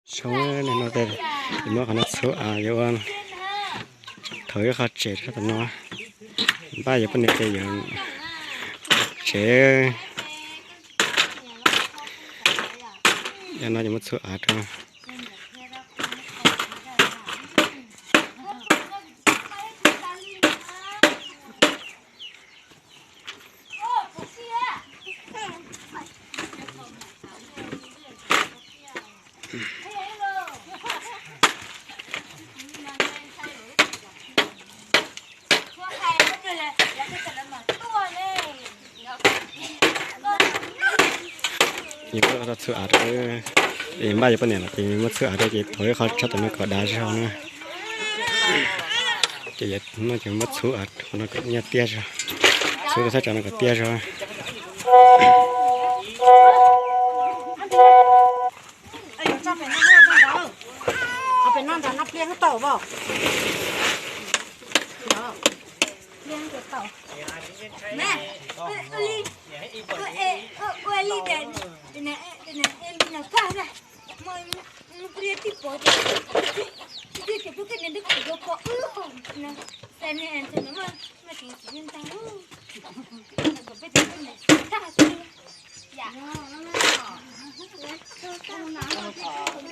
Zoo no ces yuav muab qhov no txhub av yuav ua thaum ib qho tsev rau tom no. Npaj yuav poj niam ces yuav tsev. Yog no ces muab txhub av rau. Yuav txhub av rau, npaj yuav poj niam los ces muab txhub av rau ces thauv ib qho tshaj tawm no kom dav zog na. Ces no ces muab txhub av no kom nyob tiaj zog, txhub rau sab tsam no kom tiaj zog.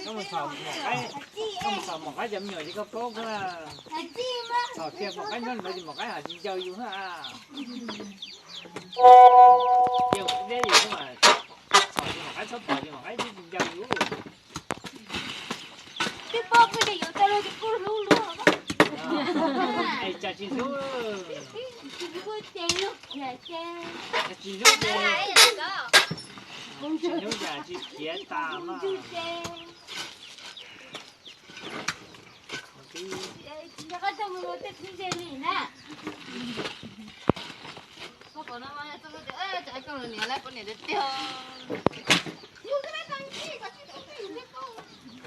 Koj mus txhom mom qaib cov me nyuam ces koj paub koj txhom kiag mom qaib nyob ntawd ces mom qaib ho tsis ncaws yus na. Ces kuv deb yus mas txhom ces mom qaib txhob pom ces mom qaib twb tsis ncaws yus. Twb paub kuj tias yuav tau los ces kuj hlub luag. Es cas tsis hlub? Tsis hlub ces luag khiav ces. Tsis hlub ces, tsis hlub cas tsis khiav tas mas.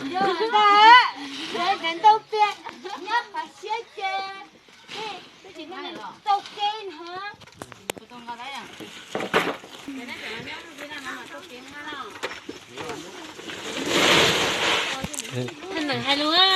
Yog ntag, ntau tiag, nyob qhov siab ces, tau kev no. Hais lus,